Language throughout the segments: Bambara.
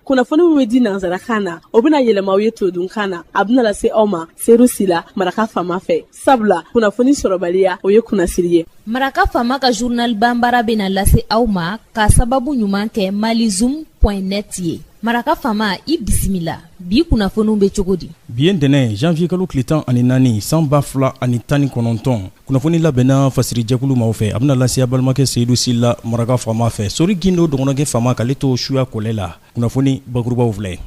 Kunnafoni min bɛ di nansarakan na, o bɛna yɛlɛma aw ye todunkan na. A bɛna lase aw ma Seyidu Sila, Maraka Faama fɛ, sabula kunnafoni sɔrɔbaliya, o ye kunnasiri ye. Maraka Faama ka journal banbara bɛna lase aw ma ka sababu ɲuman kɛ malizoom point net ye. Maraka Faama, i bisimila. Bi kunnafoniw bɛ cogo di? Bi ye ntɛnɛn, janvier kalo tile 14, san 2019. Kunnafoni labɛnna fasirijɛkulu maaw fɛ, a bɛna lase a balimakɛ Seyidu Sila, Maraka Faama fɛ. Sori Gindo dɔgɔnɔkɛ faama, k'ale to suya kɔlɛ la. Kunnafoni bakurubaw filɛ.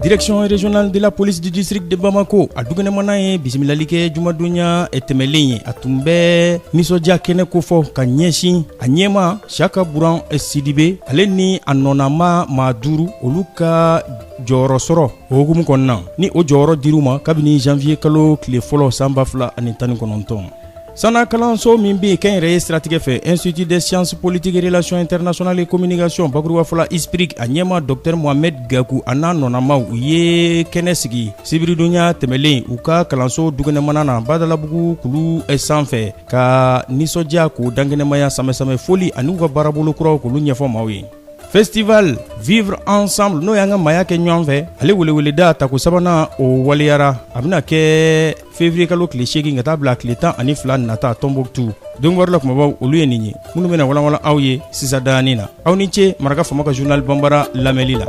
Direction régionale de la police du district de Bamako, a dukɛnɛmana ye bisimilali kɛ jumadonya tɛmɛlen ye. A tun bɛ nisɔndiya kɛnɛ kofɔ ka ɲɛsin a ɲɛmaa Siyaka Buran Sidibe, ale ni a nɔnama maa duuru, olu ka jɔyɔrɔ sɔrɔ o hukumu kɔnɔna ni o jɔyɔrɔ dir'u ma kabini janvier kalo tile fɔlɔ san 2019. Sanna kalanso min bɛ yen kɛnyɛrɛye siratigɛ fɛ, Institut des sciences politiques, relations internationales et communication, bakurubafɔ la ISPRIC, a ɲɛmaa docteur Mohamed Gaku, a n'a nɔnamaw, u ye kɛnɛ sigi sibiridonya tɛmɛlen u ka kalanso dukɛnɛmana na Badalabugu kulu sanfɛ, ka nisɔndiya k'o dankɛnɛmaya, sanbɛ foli ani u ka baarabolo kuraw k'olu ɲɛfɔ maaw ye. Festival Vivre Ensemble, n'o y'an ka maaya kɛ ɲɔgɔn fɛ, ale weleweleda tako sabanan, o waleyara. A bɛna kɛ février kalo tile 8 ka taa bila tile 12 nata Tombouctou. Donkibaru la kumabaw, olu ye nin ye minnu bɛna walanwalan aw ye sisan daani na. Aw ni ce Maraka Faama ka journal banbara lamɛnli la.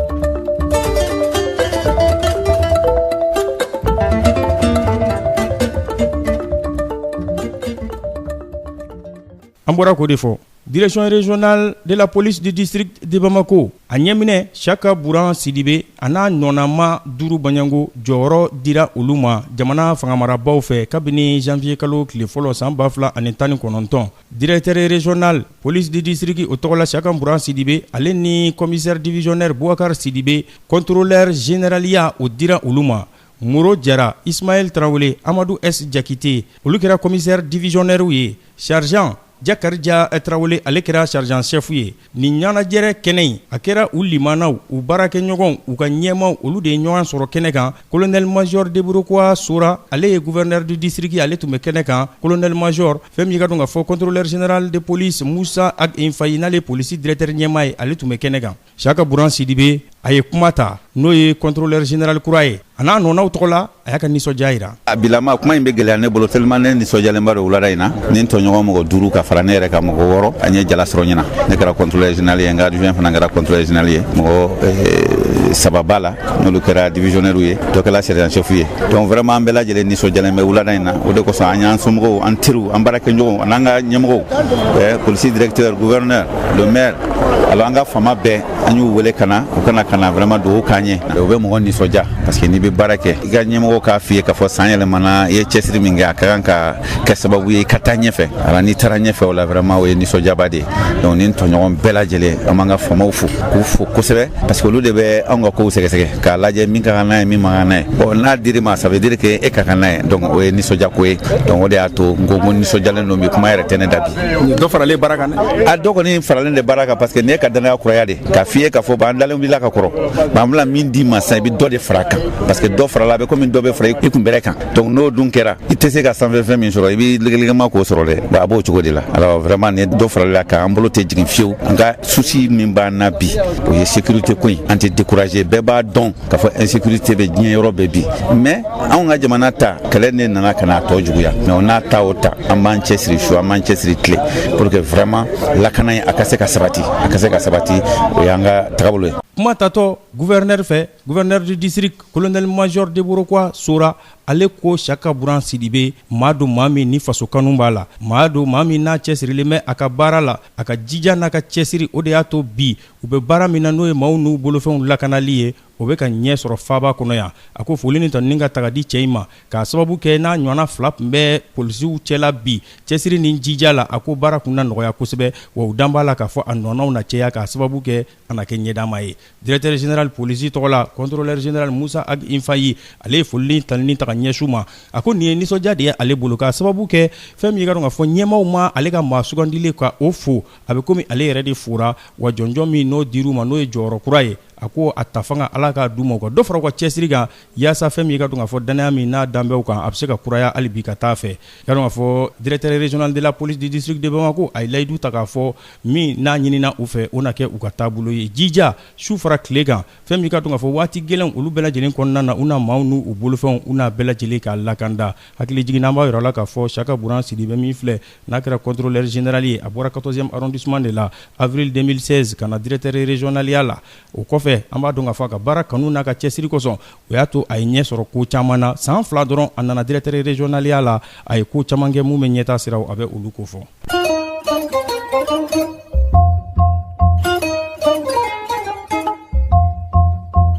An bɔra k'o de fɔ. Direction régionale de la police du district de Bamako, a ɲɛminɛ Siyaka Buran Sidibe, a n'a nɔnama duuru baɲango, jɔyɔrɔ dira olu ma jamana fangamarabaw fɛ kabini janvier kalo tile fɔlɔ san 2019. Directeur régional police du district, o tɔgɔ la Siyaka Buran Sidibe, ale ni commissaire divisionnaire Boubacar Sidibe, contrôleur général ya, o dira olu ma. Moro Jara, Ismaël Tarawele, Amadou S Jakite, olu kɛra commissaire divisionnaire ye. Sergent Jakarija Tarawele, ale kɛra sergent chef ye. Nin ɲɛnajɛrɛ kɛnɛ in, a kɛra u limanaw, u baarakɛɲɔgɔnw, u ka ɲɛmaw, olu de ye ɲɔgɔn sɔrɔ kɛnɛ kan. Colonel major Debrokoa Sora, ale ye gouverneur du district, ale tun bɛ kɛnɛ kan. Colonel major fɛn min ka dɔn ka fɔ, contrôleur général de police Musa Ag Infayi, n'ale ye polisi directeur ɲɛmaa ye, ale tun bɛ kɛnɛ kan. Siyaka Buran Sidibe, a ye kuma ta, n'o ye contrôleur général kura ye, a n'a nɔnaw tɔgɔ la, a y'a ka nisɔndiya jira. A bilama kuma in bɛ gɛlɛya ne bolo tellement ne nisɔndiyalenba don wulada in na. Ni n tɔɲɔgɔn mɔgɔ duuru ka fara ne yɛrɛ kan, mɔgɔ wɔɔrɔ, an ye jala sɔrɔ ɲina. Ne kɛra contrôleur général ye, n ka adjoint fana kɛra contrôleur général ye. Mɔgɔ saba b'a la, n'olu kɛra divisionnaire ye, dɔ kɛra sergent chef ye. Donc vraiment, an bɛɛ lajɛlen nisɔndiyalen bɛ wulada in na. O de kosɔn an y'an somɔgɔw, an teriw, an baarakɛɲɔgɔnw, an'an ka ɲɛmɔgɔw, polisi directeur, gouverneur, le maire, alors an ka fama bɛɛ, an y'u wele ka na, u kana ka na vraiment dugawu k'an ye. O bɛ mɔgɔ nisɔndiya parce que n'i bɛ baara kɛ, i ka ɲɛmɔgɔ k'a f'i ye k'a fɔ san yɛlɛmana, i ye cɛsiri min kɛ, a ka kan ka kɛ sababu ye i ka taa ɲɛfɛ. Alors n'i taara ɲɛfɛ, o la vraiment o ye nisɔndiyaba de ye. Donc ni n tɔɲɔgɔn bɛɛ lajɛlen, an b'an ka famaw fo, k'u fo kosɛbɛ, parce que olu de bɛ anw ka kow sɛgɛsɛgɛ k'a lajɛ min ka kan n'a ye, min man kan n'a ye. Bon, n'a dir'i ma, ça veut dire que e ka kan n'a ye. Donc o ye nisɔndiya ko ye. Donc o de y'a to n ko n ko nisɔndiyalen don bi, kuma yɛrɛ tɛ ne da bi. Dɔ faralen baara kan dɛ. A dɔ kɔni faralen de baara kan, parce que nin ye ka danaya kuraya de k'a f'i ye k'a fɔ an dalen b'i la ka kɔrɔ, an bɛna min d'i ma sisan, i bɛ dɔ de fara a kan, parce que dɔ farala, a bɛ komi dɔ bɛ fara i kun bɛrɛ kan. Donc n'o dun kɛra, i tɛ se ka sanfɛ fɛn min sɔrɔ, i bɛ legelegema k'o sɔrɔ dɛ. A b'o cogo de la. Alors vraiment, ni dɔ farala kan, an bolo tɛ jigin fiyewu. An ka souci min b'an na bi, o ye sécurité ko in. An tɛ décourager. Bɛɛ b'a dɔn k'a fɔ insécurité bɛ diɲɛ yɔrɔ bɛɛ bi, mais anw ka jamana ta, kɛlɛ ne nana ka n'a tɔ juguya. Mais o n'a ta o ta, an b'an cɛsiri su, an b'an cɛsiri tile, pour que vraiment lakana in a ka se ka sabati, a ka se ka sabati. O y'an ka tagabolo ye. Kuma tatɔ gouverneur fɛ, gouverneur du district, colonel major Deborokoa Sora, ale ko Siyaka Buran Sidibe, maa don, maa min ni faso kanu b'a la, maa don, maa min n'a cɛsirilen bɛ a ka baara la. A ka jija n'a ka cɛsiri, o de y'a to bi u bɛ baara min na, n'o ye maaw n'u bolofɛnw lakanali ye, o bɛ ka ɲɛ sɔrɔ faaba kɔnɔ yan. A ko foli ni tanuni ka taga di cɛ in ma, k'a sababu kɛ n'a ɲɔgɔnna fila tun bɛ polisiw cɛla bi cɛsiri ni jija la, a ko baara kun na nɔgɔya kosɛbɛ. Wa u dan b'a la k'a fɔ a nɔnaw na cɛya, k'a sababu kɛ a na kɛ ɲɛdama ye. Directeur général polisi tɔgɔ la, contrôleur général Musa Ag Infayi, ale ye foli ni tanuni ta ka ɲɛsin u ma. A ko nin ye nisɔndiya de ye ale bolo, k'a sababu kɛ fɛn min ye ka dɔn k'a fɔ ɲɛmaaw ma ale ka maa sugandilen ka o fo, a bɛ komi ale yɛrɛ de fora. Wa jɔnjɔn min n'o dir'u ma, n'o ye jɔyɔrɔ kura ye. A ko a ta fanga Ala k'a d'u ma, u ka dɔ fara u ka cɛsiri kan yaasa fɛn min i ka dɔn k'a fɔ danaya min n'a dan bɛ u kan, a bɛ se ka kuraya hali bi ka taa fɛ. I ka dɔn k'a fɔ directeur régional de la police du district de Bamako, a ye layidu ta k'a fɔ min n'a ɲinina u fɛ, o na kɛ u ka taabolo ye. Jija su fara tile kan, fɛn min ka dɔn k'a fɔ waati gɛlɛn olu bɛɛ lajɛlen kɔnɔna na, u na maaw n'u bolofɛnw, u n'a bɛɛ lajɛlen k'a lakanda. Hakili jiginna, an b'a yɔrɔ la k'a fɔ Saka Buran Sidibe min filɛ n'a kɛra contrôleur général ye, a bɔra 14e arrondissement de la avril 2016 ka na directeur régional ya la. O kɔfɛ, an b'a dɔn k'a fɔ a ka baara kanu n'a ka cɛsiri kosɔn, o y'a to a ye ɲɛ sɔrɔ ko caman na. San 2 dɔrɔn a nana directeur régional ya la, a ye ko caman kɛ mun bɛ ɲɛta siraw a bɛ olu kofɔ.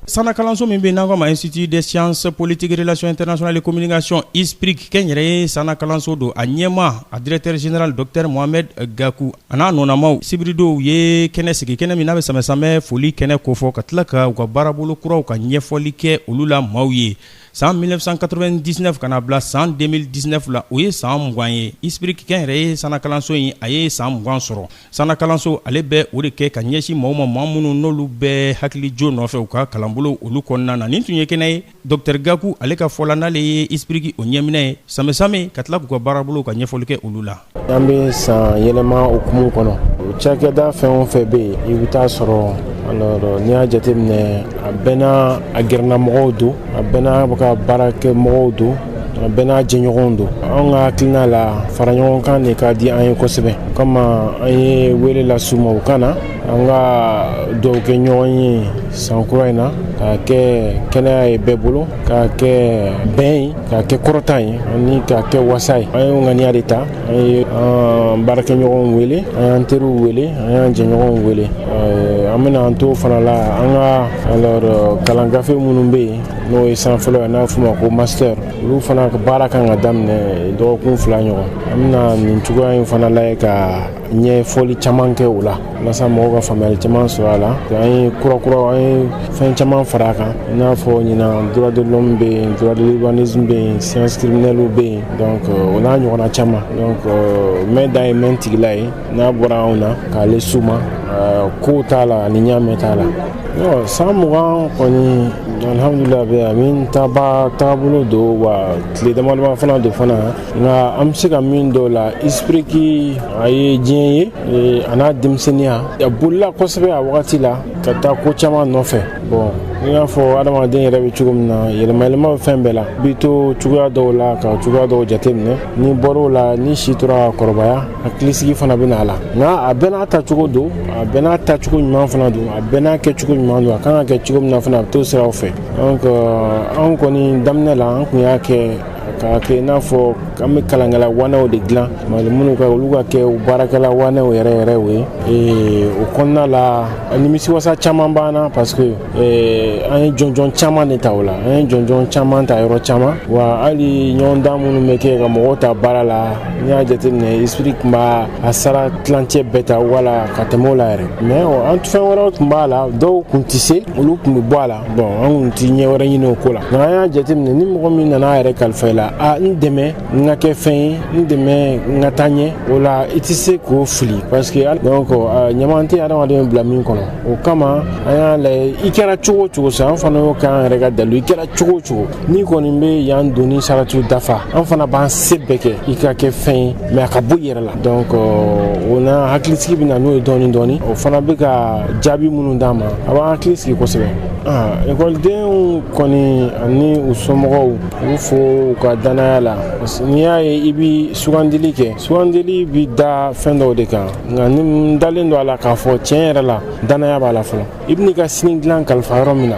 Sanna kalanso min bɛ n'an k'a ma Institut des sciences politiques, relations internationales et communication, ISPRIC, kɛnyɛrɛye sanna kalanso don, a ɲɛmaa, a directeur général docteur Mohamed Gakou, a n'a nɔnamaw, sibiridon u ye kɛnɛ sigi, kɛnɛ min n'a bɛ sɛmɛsamɛ foli kɛnɛ kofɔ, ka tila ka u ka baarabolo kuraw ka ɲɛfɔli kɛ olu la maaw ye. San 1999 ka na bila san 2019 la, o ye san 20 ye. ISPRIC kɛnyɛrɛye sanna kalanso in, a ye san 20 sɔrɔ. Sanna kalanso ale bɛ o de kɛ ka ɲɛsin maaw ma, maa minnu n'olu bɛ hakili jo nɔfɛ u ka kalanbolo olu kɔnɔna na. Nin tun ye kɛnɛ ye, docteur Gakou ale ka fɔ la, n'ale ye ISPRIC o ɲɛminɛ ye, sɛmɛsamɛ ka tila k'u ka baarabolo ka ɲɛfɔli kɛ olu la. An bɛ san yɛlɛma hukumu kɔnɔ, o cakɛda fɛn o fɛn bɛ yen, i bɛ taa sɔrɔ alors n'i y'a jateminɛ, a bɛɛ n'a a gɛrɛnamɔgɔw don, a bɛɛ n'a ka baarakɛmɔgɔw don, a bɛɛ n'a jɛɲɔgɔnw don. Anw ka hakilina la, fara ɲɔgɔn kan de ka di an ye kosɛbɛ. O kama an ye wele las'u ma, u ka na an ka dugawu kɛ ɲɔgɔn ye san kura in na, k'a kɛ kɛnɛya ye bɛɛ bolo, k'a kɛ bɛn ye, k'a kɛ kɔrɔta ye, ani k'a kɛ wasa ye. An ye ŋaniya de ta, an ye an baarakɛɲɔgɔnw wele, an y'an teriw wele, an y'an jɛɲɔgɔnw wele. An bɛna an to fana la, an ka alors kalan gafe minnu bɛ yen, n'o ye sanfɛlaw ye, n'a bɛ f'o ma ko master, olu fana baara kan ka daminɛ dɔgɔkun 2 ɲɔgɔn. An bɛna nin cogoya in fana lajɛ ka ɲɛfɔli caman kɛ o la, walasa mɔgɔw ka faamuyali caman sɔrɔ a la. An ye kura an ye fɛn caman fara a kan, i n'a fɔ ɲinan droit de l'homme bɛ yen, droit de l'urbanisme bɛ yen, sciences criminelles bɛ yen, donc o n'a ɲɔgɔnna caman. Donc mɛn dan ye mɛn tigila ye, n'a bɔra anw na k'ale s'u ma, kow t'a la ani ɲaamɛ t'a la. San 20 kɔni, alhamdulilah bɛ amin taaba taabolo don, wa tile dama dama fana don fana. Nka an bɛ se ka min dɔw la, ISPRIC a ye diɲɛ ye, a n'a denmisɛnninya, a bolila kosɛbɛ a wagati la ka taa ko caman nɔfɛ. Bon, i n'a fɔ adamaden yɛrɛ bɛ cogo min na, yɛlɛma yɛlɛma bɛ fɛn bɛɛ la, i bɛ to cogoya dɔw la ka cogoya dɔw jateminɛ, n'i bɔr'o la, ni si tora ka kɔrɔbaya, hakilisigi fana bɛ na a la. Nka a bɛɛ n'a tacogo don, a bɛɛ n'a tacogo ɲuman fana don, a bɛɛ n'a kɛcogo ɲuman don, a kan ka kɛ cogo min na fana, a bɛ t'o siraw fɛ. Donc anw kɔni daminɛ la, an tun y'a kɛ k'a kɛ i n'a fɔ an bɛ kalankɛla wanɛw de dilan, mali minnu ka olu ka kɛ baarakɛla wanɛw yɛrɛ yɛrɛ ye. O kɔnɔna la, nimisiwasa caman b'an na, parce que an ye jɔnjɔn caman de ta o la, an ye jɔnjɔn caman ta yɔrɔ caman. Wa hali ɲɔgɔndan minnu bɛ kɛ ka mɔgɔw ta baara la, n'i y'a jateminɛ, ISPRIC tun b'a a sara tilancɛ bɛɛ ta wala ka tɛmɛ o la yɛrɛ. Mais an fɛn wɛrɛw tun b'a la, dɔw tun tɛ se, olu tun bɛ bɔ a la. Bon, an tun tɛ ɲɛ wɛrɛ ɲini o ko la. Nka an y'a jateminɛ, ni mɔgɔ min nana a yɛrɛ kalifa i la, a n dɛmɛ n ka kɛ fɛn ye, n dɛmɛ n ka taa ɲɛ, o la i tɛ se k'o fili, parce que donc ɲaman tɛ adamaden bila min kɔnɔ. O kama an y'a lajɛ, i kɛra cogo o cogo sa, an fana y'o k'an yɛrɛ ka dalu, i kɛra cogo o cogo, n'i kɔni bɛ yan donni saratiw dafa, an fana b'an se bɛɛ kɛ i ka kɛ fɛn ye, mais a ka bɔ i yɛrɛ la. Donc o na hakilisigi bɛ na n'o ye dɔɔni dɔɔni, o fana bɛ ka jaabi minnu d'an ma, a b'an hakili sigi kosɛbɛ. Ekɔlidenw kɔni ani u somɔgɔw, u fo u ka danaya la. N'i y'a ye i bɛ sugandili kɛ, sugandili bɛ da fɛn dɔw de kan, nka ni n dalen don a la k'a fɔ tiɲɛ yɛrɛ la, danaya b'a la fɔlɔ. I bɛn'i ka sini dilan kalifa yɔrɔ min na,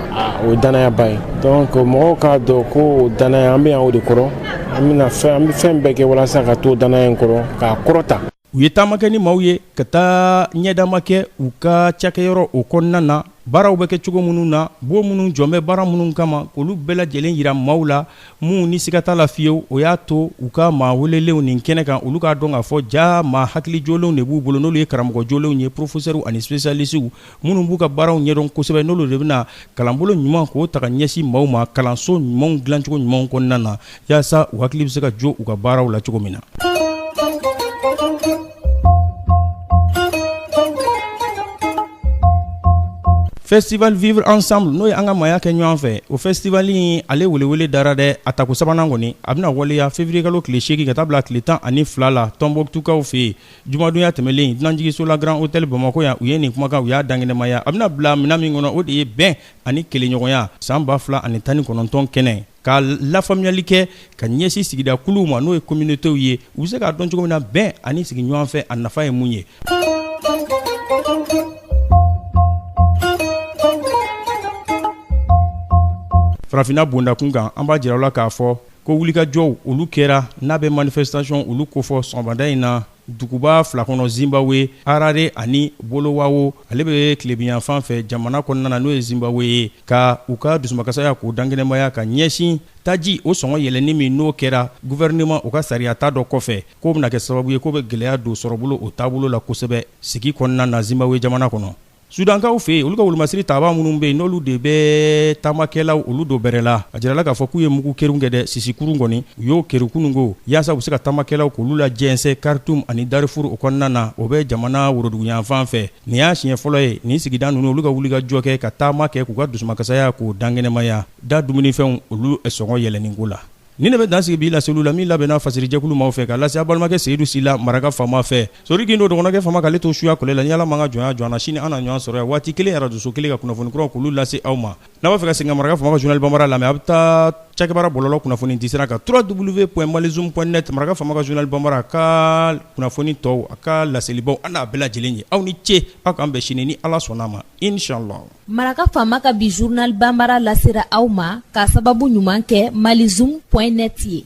o ye danayaba ye. Donc mɔgɔw k'a dɔn ko o danaya, an bɛ yan o de kɔrɔ, an bɛna fɛn, an bɛ fɛn bɛɛ kɛ walasa ka to danaya in kɔrɔ k'a kɔrɔta. U ye taama kɛ ni maaw ye ka taa ɲɛdama kɛ u ka cakɛyɔrɔ o kɔnɔna na, baaraw bɛ kɛ cogo minnu na, bon minnu jɔn bɛ baara minnu kama, k'olu bɛɛ lajɛlen yira maaw la. Mun ni siga t'a la fiyewu, o y'a to u ka maa welelenw nin kɛnɛ kan, olu k'a dɔn k'a fɔ ja maa hakili jolenw de b'u bolo, n'olu ye karamɔgɔ jolenw ye, professeurs ani spécialistes minnu b'u ka baaraw ɲɛdɔn kosɛbɛ, n'olu de bɛna kalanbolo ɲuman k'o ta ka ɲɛsin maaw ma kalanso ɲumanw dilancogo ɲumanw kɔnɔna na, yaasa u hakili bɛ se ka jo u ka baaraw la cogo min na. Festival Vivre Ensemble, n'o ye an ka maaya kɛ ɲɔgɔn fɛ, o festival in, ale welewele dara dɛ. A tako sabanan kɔni, a bɛna waleya février kalo tile 8 ka taa bila tile 12 la Tɔnbɔkutukaw fɛ yen. Jumadonya tɛmɛlen, dunanjiginso la Grand Hôtel Bamakɔ yan, u ye nin kumakan, u y'a dankɛnɛmaya. A bɛna bila minɛn min kɔnɔ, o de ye bɛn ani kelenɲɔgɔnya san 2019 kɛnɛ, ka lafaamuyali kɛ ka ɲɛsin sigida kuluw ma, n'o ye communautéw ye, u bɛ se k'a dɔn cogo min na bɛn ani sigi ɲɔgɔn fɛ, a nafa ye mun ye. Farafinna bondakun kan, an b'a jira aw la k'a fɔ ko wulikajɔw olu kɛra, n'a bɛ manifestation olu kofɔ sɔgɔmada in na duguba fila kɔnɔ Zimbabwe, Harare ani Bulawayo, ale bɛ tilebinyanfan fɛ jamana kɔnɔna na, n'o ye Zimbabwe ye, ka u ka dusumakasaya k'o dankɛnɛmaya ka ɲɛsin taji o sɔngɔ yɛlɛnni min n'o kɛra gouvernement u ka sariyata dɔ kɔfɛ, k'o bɛna kɛ sababu ye k'o bɛ gɛlɛya don sɔrɔbolo o taabolo la kosɛbɛ sigi kɔnɔna na Zimbabwe jamana kɔnɔ. Sudankaw fɛ yen, olu ka wolomasiri taabaa minnu bɛ yen, n'olu de bɛ taamakɛlaw olu don bɛrɛ la, a jirala k'a fɔ k'u ye mugu kerun kɛ dɛ. Sisikurun kɔni, u y'o keru kununko yaasa u bɛ se ka taamakɛlaw k'olu la jɛnsɛn Khartoum ani Darfur o kɔnɔna na, o bɛ jamana woroduguyanfan fɛ. Nin y'a siɲɛ fɔlɔ ye nin sigida ninnu olu ka wulikajɔ kɛ ka taama kɛ k'u ka dusumakasaya k'o dankɛnɛmaya da dumunifɛnw olu sɔngɔ yɛlɛnni ko la. Ni ne bɛ dan sigi bi laseliw la min labɛnna fasirijɛkulu maaw fɛ ka lase a balimakɛ Seyidu Sila Maraka faama fɛ. Sori Gindo dɔgɔnɔkɛ faama k'ale to suya kɔlɛ la. Ni Ala m'an ka jɔnya jɔ an na, sini an na ɲɔgɔn sɔrɔ yan waati kelen, arajoso kelen, ka kunnafoni kuraw k'olu lase aw ma. N'a b'a fɛ ka segin ka Maraka faama ka journal bambara lamɛn, a bɛ taa cakɛbaara bɔlɔlɔ kunnafoni di sira kan, www.malizoom.net. Maraka faama ka journal bambara ka kunnafoni tɔw, a ka laselibaw, an n'a bɛɛ lajɛlen ye. Aw ni ce, aw k'an bɛn sini ni Ala sɔnna a ma, inchallah. Maraka faama ka bi journal bambara lasera aw ma k'a sababu ɲuman kɛ malizoom.net ye.